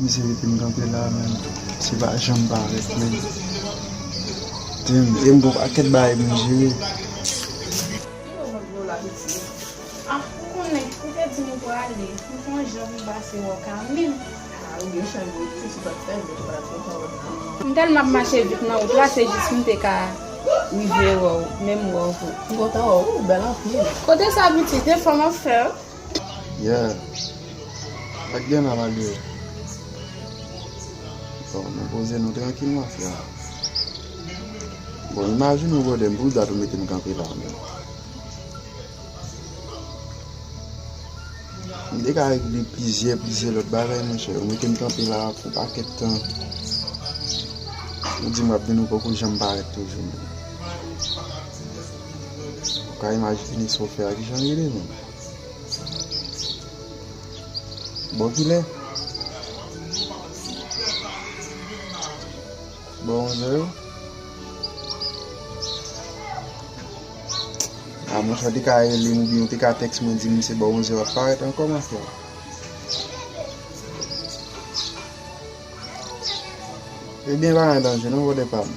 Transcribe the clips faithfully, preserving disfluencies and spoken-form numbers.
Misye mete m kanpe la menm. Se pa janm parèt menm. Damn, e m gon pakèt bagay pou m jere. Ah, ou konnen, ou te di nou prale. M sonje jan pou m pase wè w Camille. Ah, ou gen chans, ou ti sou pa fè, ou pa t kontan wè m. M tèlman ap mache vit nan wout la, se jis m te ka rive wè w, menm wè w tou. M kontan wè w, ou bèl anpil. Kote sa, pitit? Defwa m ap fè w. Yeah. Ak gen la, malgre. Bon, nou poze nou trankil, mafya. Bon, imajine w, brother, m pou dat ou mete m kanpe la menm. M te ka regle plizyè, plizyè lòt bagay, monchè. Ou mete m kanpe la pou pakèt tan. Ou di m w ap vin, ou poko janm parèt toujou menm. Ou ka imajine sa w fè a, kijan l rele menm? Bò kilè? Bò onzè yo? A, monchè, w te ka rele m oubyen w te ka tèks mwen, di m se bò onzè w ap parèt ankò, mafya. Ebyen, pa gen danje non, brother pa m.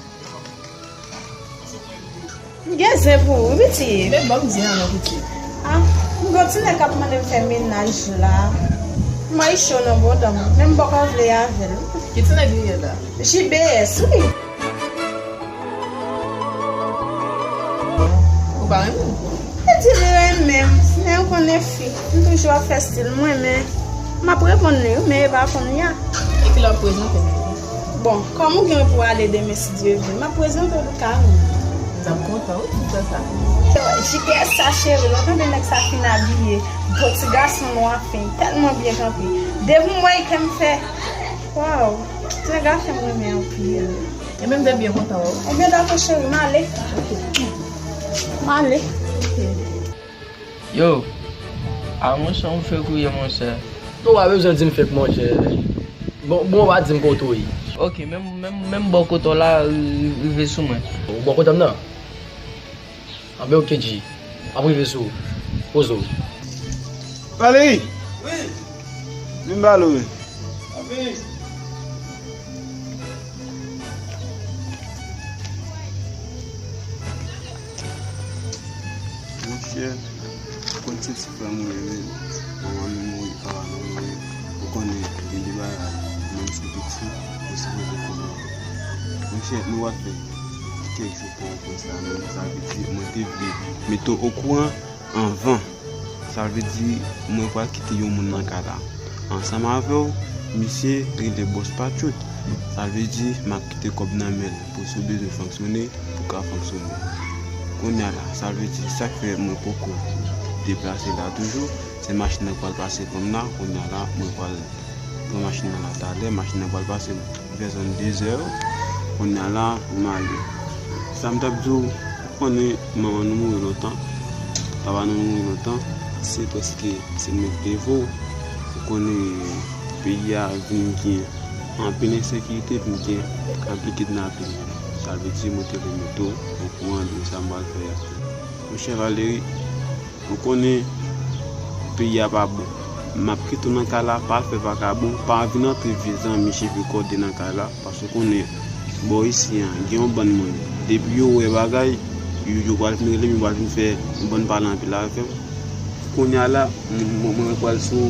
M gen zen pou ou, wi, pitit. Men ban m zen an non, pitit. Ah, m gen yon ti nèg k ap mande m fè mennaj la. M ray cho nan bòdòm. Men m poko vle avè l. Ki ti nèg li ye la? J B S, wi. Ou pa renmen l? Li di li renmen m, men ou konnen fi, m toujou ap fè stil mwen, men m ap reponn li wi, men e pa kounye a. E kilè w ap prezante m li? Bon, kòm ou gen pou ale demen, si Dye vle, m ap prezante w Camille. M t ap kontan wi si w fè sa. J P S sa cheri, lè w tande nèg sa fin abiye, gwo ti gason nwa fen, tèlman byen kanpe. Depi m wè l, kè m fè, waw, ti nèg la fè m renmen anpil. Ebyen, m te byen kontan wè w. Ebyen, dakò, cheri, m ale. Ok. M ale. Ok. Yo, a monchè, ou fèk ou ye, monchè? Non, w pa bezwen di m fèk, monchè. Bon, bon, w pa di m kote w ye. Ok, menm, menm, menm bò kote w la, ri-, ri-, rive sou mwen. Bò kote m nan? Anben, ok, G. M ap rive sou ou. Poze w. Valery! Wi! Vin ba lou, wi. Anben! Monchè, ou konn se ti frè m ou ye, wi. Manman nou mouri, papa nou mouri. Ou konnen, gen de bagay, menm si w piti, ou sipoze konnen. Monchè, nou pa t fè kèk jou pou w konn sa menm. Sa vle di, mwen te vle mete w okouran anvan. Sa vle di, mwen pral kite yon moun nan kay la. Ansanm avè w, misye rele Bòs Patchout. Sa vle di, m ap kite kòb nan men l pou si w bezwen fonksyone, pou w ka fonksyone. Kounye a la, sa vle di, sa k fè mwen poko deplase la toujou, se machin nan k pral pase pran m la, kounye a la, mwen pral pran machin nan la talè, machin nan pral pase m vè zòn de zè. Kounye a la, m ale. Sa m t ap di w, ou konnen manman nou mouri lontan, papa nou mouri lontan, se prèske se mwen ki te leve w. Ou konnen peyi a vin gen anpil ensekirite, vin gen anpil kidnapin. Sa vle di, mwen te vle mete w okouran de sa m pral fè a. Monchè Valery, ou konnen peyi a pa bon. M ap kite w nan kay la, pa al fè vakabon, pa vin antre vye zanmi cheve kòde nan kay la, paske w konnen bò isi a, gen yon bann moun, depi yo wè bagay, yo, yo pral vin rele m, yo pral vin fè yon bann pale anpil avè m. Kounye a la, m, m, mwen pral sou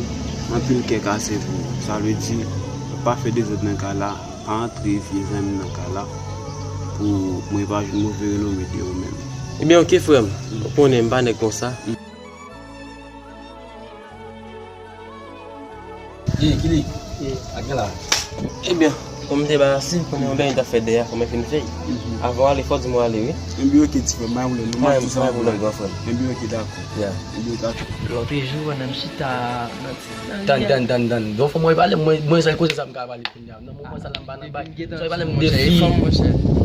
anpil kè kase pou ou. Sa vle di, pa fè dezòd nan kay la, pa antre vye zanmi nan kay la, pou mwen pa jwenn move renome de ou menm. Ebyen, oke, frè m. Ou konnen m pa nèg konsa. Ye, Kili. Ye. Ak gen la. Ebyen, kòm m te ba si, konnen yon bèy m t ap fè dèyè, fò mwen fin fè. Mhm. Avan w ale, fò w di m w ale, wi. Ebyen, oke, ti frè m, pa gen pwoblèm. Nou mach ansanm. Pa gen pwoblèm, gran frè m. Ebyen, oke, dakò. Ya. Ebyen, oke. Lòt jou, pandan m chita nan ti, nan tann, tann, tann, tann. Bon, fò mwen pale, mwen, mwen sèl koze sa m ka pale kounye a. Nan moman sa la, m pa nan bak. Sa yo pale m de fi.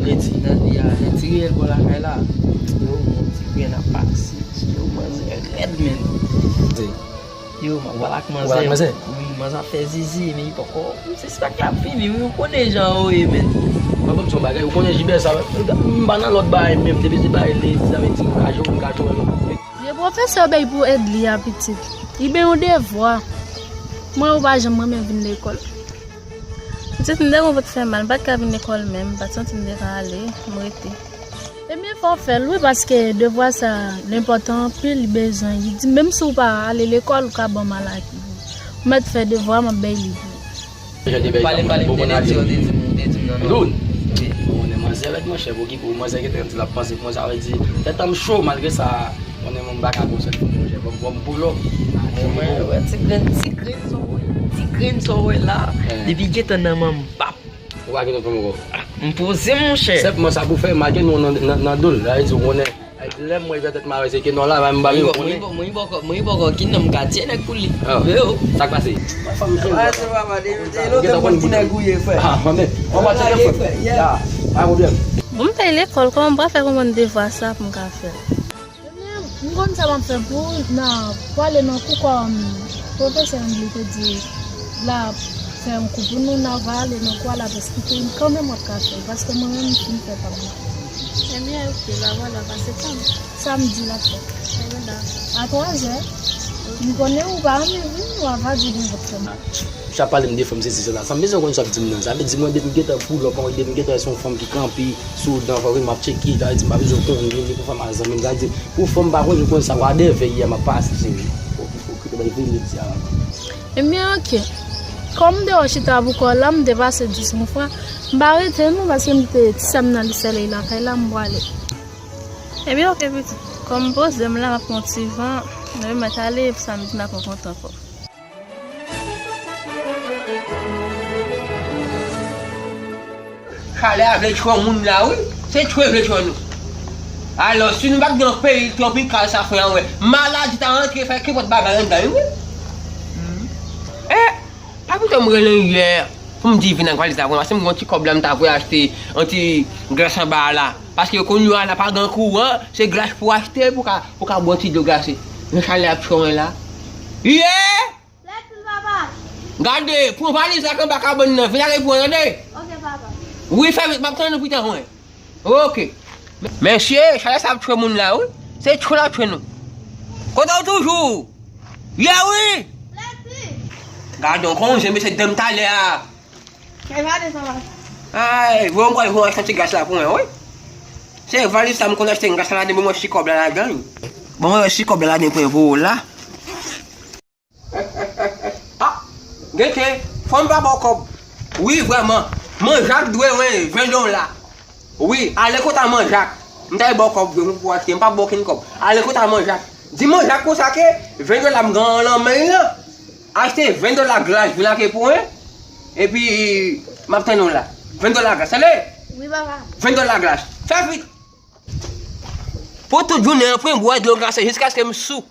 Leti. Nan, ya, nan ti riyèl bò lakay la. Yo, yon ti grenn ap pase. Yo, manzè rèd, men. Yo, m ap pale ak manzè. Ou pale ak manzè? Wi, manzè ap fè zizi, men li poko. M sispèk l ap vini, wi, ou konnen jan yo ye, men. Mwen, bon, ti yon bagay, ou konnen Jibè sa, m pa nan lòt bagay menm, depi se bagay leti, sa vle di m ka jwe, m ka jwe, men. Vye pwofesè bay pou Edly a, pitit. Li gen yon devwa. Mwen, ou pa janm renmen vin lekòl. Pitit, m te gen yon vant fè mal, m pa t ka vin lekòl menm, m pa t santi m te ka ale, m rete. Ebyen, fò w fè l, wi, paske devwa sa, l enpòtan anpil, li bezwen. Li di, menm si w pa ale lekòl, ou ka ban m al ak li. Ou mèt fè devwa, m ap bay li pou ou. Pale, pale, m te di, w te di m, w te di m non, non. Loun. Wi. Bon, manzè rèd, monchè, pou ki pou manzè gentan di l ap panse pou mwen, sa vle di, tèt an m cho, malgre sa, konnen mwen m pa ka bon sòt pou mwen, jè, bon, bon, pou lò. Mwen, mwen, ti grenn, ti grenn sa w wè, ti grenn sa w wè la. Depi gentan nan manman m pap. Ou pa gentan fanm ankò. M poze, monchè. Sèlman sa pou fè, make non nan, nan, nan do l. Sa vle di, ou konnen, lè m wè tèt mwen se ke non la, m ba yo konnen. Mwen bòkò, mwen bòkò, ki nonm katye nèg pou li. Yo. Sa k pase? Mwen fanm jèn. Pase, papa, de, de lontan konn ki nèg ou ye, frè. Ah, mwen menm. Mwen pa tcheke frè. Ya, pa pwoblèm. Bon, m peye lekòl, kòman m pral fè konprann devwa sa pou m ka fè l? Ebyen, m konn sa m ap fè pou ou, nan, pou ale nan kou kòm pwofesè angle te di l ap fè yon kou pou nou, n a va ale nan kou a, l ap esplike n kanmenm w ap ka fè l, paske mwen menm m fin fè pa m. Ebyen, oke, la vwala, pase pa m. Samdi l ap fèt. Ebyen, dakò. A twazè, m konnen ou pa renmen vin, ou ava di gen vòt fè m. Misye ap pale m de fanm sesi sela. Sa m bezwen konn sa w ap di m nan. Sa vle di mwen depi m gentan pull up, depi m gentan wè se yon fanm ki kanpe sou dan, fò m ap tcheke, sa vle di m pa bezwen konnen li pou fanm al zanmi m. Sa vle di pou fanm pa konn, m konn sa wadèvè yè m ap pase, cheri. Fòk ipokrit, bay verite a. Ebyen, oke. Kòm m te wè w chita pou kò w la, m te pase dis mil fran. M pa rete non, paske m te ti sè m nan li sèlèy lakay la, m pwale. Ebyen, oke, pitit. Kòm m poze m la, m ap pran ti van, mwen mèt ale, epi samdi n ap rankontre ankò. Chalè a vle tchwe moun la, wi. Se tchwe vle tchwe nou. Alò, si nou pa t gen yon peyi twopikal sa fè an, wè. Maladi ta rantre fè kenpòt bagay anndan, wi. E, pa pito m rele yè pou m di vin ak valiz la pou mwen, paske m gen yon ti kòb la m ta voye achte yon ti glas anba a la. Paske kounye a la pa gen kouran, se glas pou achte pou ka, pou ka bwè yon ti dlo glase. Men chalè ap tchwe mwen la. Yè! Gade, pran valiz la k anba kabann nan, vin ale pran, tande? Ok, papa. Wi, fè vit, m ap tann ou pita mwen. Ok. Mesye, chalè sa ap tchwe moun la, wi. Se tchwe l ap tchwe nou. Kote w toujou? Yè, wi. Gade, w konn jan mesye dan m talè a. Ay, voye m pral voye achte yon ti glas la pou mwen, wi. Se valiz sa m konn achte yon glas la ladan, ban mwen ti kòb la ladan. Ban mwen ti kòb la ladan pou mwen voye w la. Ah, gete, fò m pa ba w kòb. Wi, vrèman. Man Jak dwe mwen ven dola. Wi, ale kot a Man Jak. M ta ba w kòb vre pou, pou achte, m pa ba w okenn kòb. Ale kot a Man Jak. Di Man Jak konsa ke ven dola m gen nan men l lan. Achte ven dola glas, vin ake pou mwen. Epi, m ap tann ou la. Ven dola glas, tande? Wi, papa. Ven dola glas. Fè vit. Pou tout jounen an, pou m bwè dlo glase jiskaske m sou.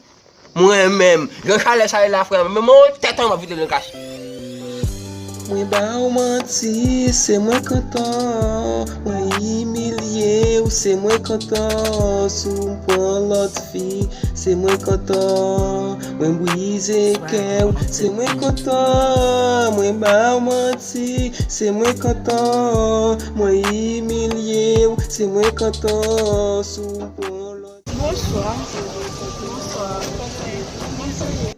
Mwen menm, jan chalè sa ye la, frè, men mwen tèt an m ap vide nan kach. Mwen ba w manti, se mwen k antò. Mwen imilye w, se mwen k antò. Si w pran lòt fi, se mwen k antò. Mwen brize kè w, se mwen k antò. Mwen ba w manti, se mwen k antò. Mwen imilye w, se mwen k antò. Si w pran lòt Bonswa. Bonswa.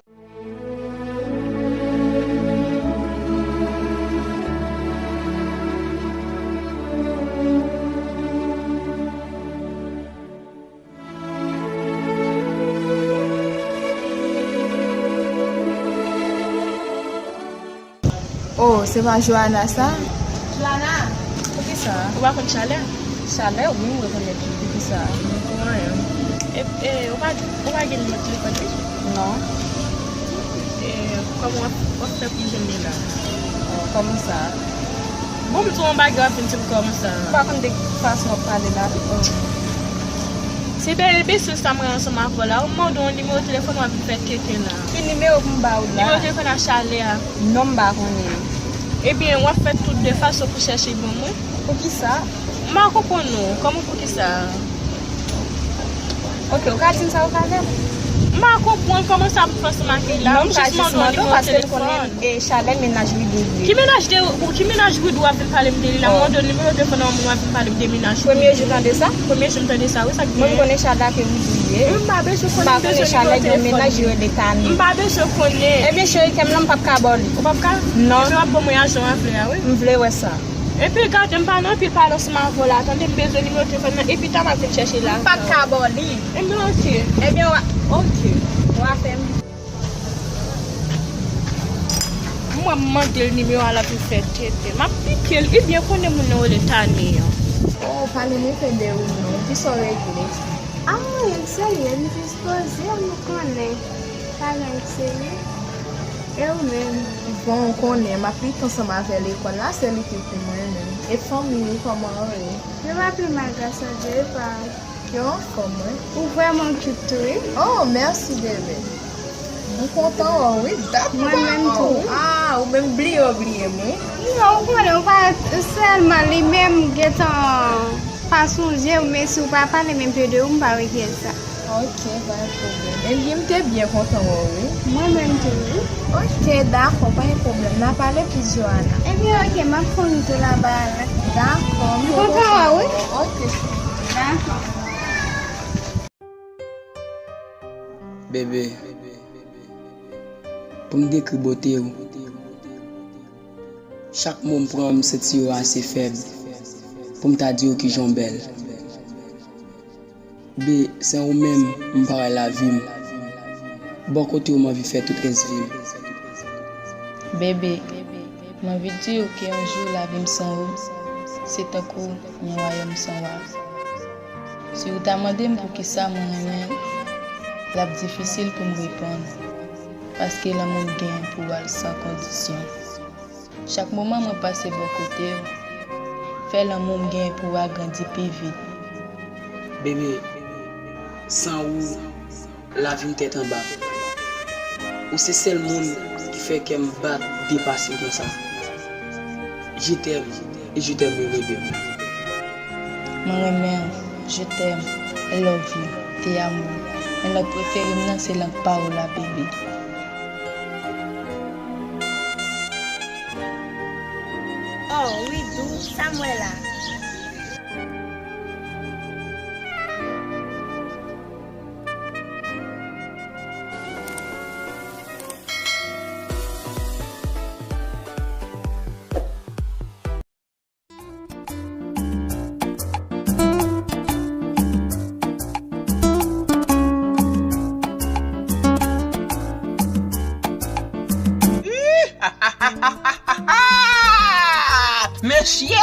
Oh, se pa Joana sa? Joana, poukisa? Ou pa konn Chalè? Chalè, wi, m rekonèt li. Poukisa? Mwen. E, e, ou pa, ou pa gen nimewo telefòn li? Non. E, kòman w ap, w ap fè pou jwenn li la? Oh, kòman sa? Bon, m di w yon bagay, w ap vin di m kòman sa? Ou pa konn de ki fason w ap pale la? Oh. Se bèl epi sou sa mwen ansanm avè w la. Ou mande yon nimewo telefòn, w ap vin fè keke la. Ki nimewo pou m ba ou la? Nimewo telefòn a Chalè a. Non, m pa konnen. Ebyen, w ap fè tout de fason pou chèche ban mwen. Poukisa? M pa konprann ou. Kòman poukisa? Ok, ou ka di m sa ou ka fè m? M pa konprann kòman sa ap fè ansanm ak li la. Non, m pa jis mande w nimewo telefòn. E, chalè mennaj Widou li ye. Ki mennaj de, ki mennaj Widou w ap vin pale m de li la? M mande w nimewo telefòn nan moun w ap vin pale m de mennaj Widou. Premye jou tande sa? Premye jou m tande sa, wi, sa k gen. Mwen, m konnen chalè ke Widou li ye. M pa bezwen konnen, m pa konnen chalè gen yon mennaj yo rele Tani. M pa bezwen konnen. Ebyen, cheri, kè m lan m p ap ka ba w li. Ou p ap ka? Non. Ebyen, w ap ban mwen lajan w ap vle a, wi. M vle wè sa. Epi gade, m pa nan anpil pale ansanm avè w la, tande, m bezwen nimewo telefòn nan, epi ta m ap vin chèche l la. M p ap ka ba w li. Ebyen, oke. Ebyen, wa. Oke. Wa fè m. Mwen, m mande l nimewo a, l ap vin fè tenten. M ap pike l, li byen konnen moun nan rele Tani an. Oh, pale m enpe de ou non. Kisa w regle? Ah, anyen k serye, m jis poze m, ou konnen. Pa gen anyen k serye. E ou menm? Bon, ou konnen, m ap lite ansanm avè lekòl la, se li ki pou mwen menm. E fanmi ou, kòman yo ye? Yo pa pi mal, gras a Dye, e pa w? Yo anfòm, wi. Ou vrèman cute tou, wi. Oh, mèsi, bebe. M kontan wè w, wi. Dakò. Mwen menm tou. Ah, ou menm bliye w bliye m, wi. Non, ou konnen, ou pa sèlman li menm gentan pa sonje w, men si w pa pale menm pye de ou, m pa regrèt sa. Ok, pa gen pwoblèm. Ebyen, m te byen kontan wè w, wi. Mwen menm tou, wi. Ok, dakò, pa gen pwoblèm. N a pale plis, Johanna. Ebyen, ok, m ap fon tou laba a la. Dakò, m kontan wè w, wi. Ok. Dakò. Bebe, pou m dekri bote w, chak mo m pran, m santi yo ase fèb pou m ta di w kijan w bèl. Be, san ou menm, m pa wè lavi m. Bò kote w, m anvi fè tout rès vi m. Bebe, m anvi di w ke yon jou lavi m san ou, se tankou yon wayòm san wa. Si w ta mande m poukisa mwen renmen l, l ap difisil pou m reponn, paske lanmou m genyen pou w a l san kondisyon. Chak moman mwen pase bò kote w, fè lanmou m genyen pou w a grandi pi vit. Bebe, san ou, lavi m tèt anba. Ou se sèl moun ki fè kè m bat depase konsa. Je t'aime, e je t'aimerai, bebe. Mwen renmen w, je t'aime, I love you, te amo. Men lòt prefere m nan se lang pa w la, bebe. Oh, Widou, sa m wè la? Mesye!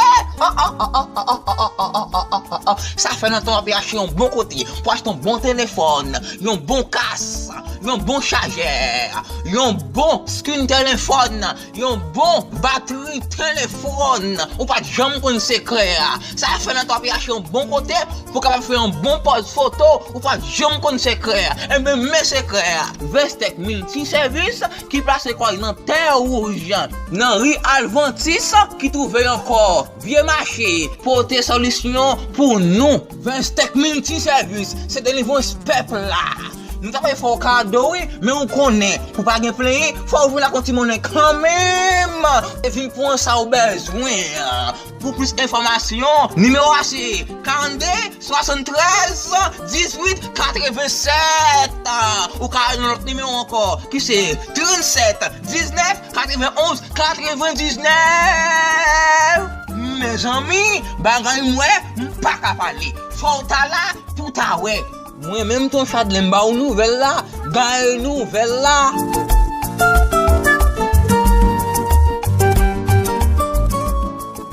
Sa fè lontan w ap achte yon bon kote pou achte yon bon telefòn, yon bon kas, yon bon chajè, yon bon skin telefòn, yon bon batri telefòn. Ou pa t janm konn sekrè a. Sa fè lontan w ap achte yon bon kote pou w kapab fè yon bon pòz foto, ou pa t janm konn sekrè a. Enben, men sekrè a. Vestec Multiservice ki plase kò l nan Tè Wouj, nan ri Alvantis, ki twouve l ankò Vye Mache, pote solisyon pou nou. Vestec Multiservice, se delivrans pèp la. Nou ta pral fè w kado, wi, men ou konnen, pou pa gen plenyen, fò w vin ak yon ti monnen kanmenm. E vin pran sa w bezwen. Pou plis enfòmasyon, nimewo a se karannde, swasanntrèz, dizuit, katrevennsèt. Ou ka al nan lòt nimewo ankò, ki se trannsèt, diznèf, katrevenonz, katrevendiznèf. Mezanmi, bagay m wè, m pa ka pale. Fò w ta la pou w ta wè. Mwen menm, Ton Chadley, m ba w nouvèl la, gaye nouvèl la.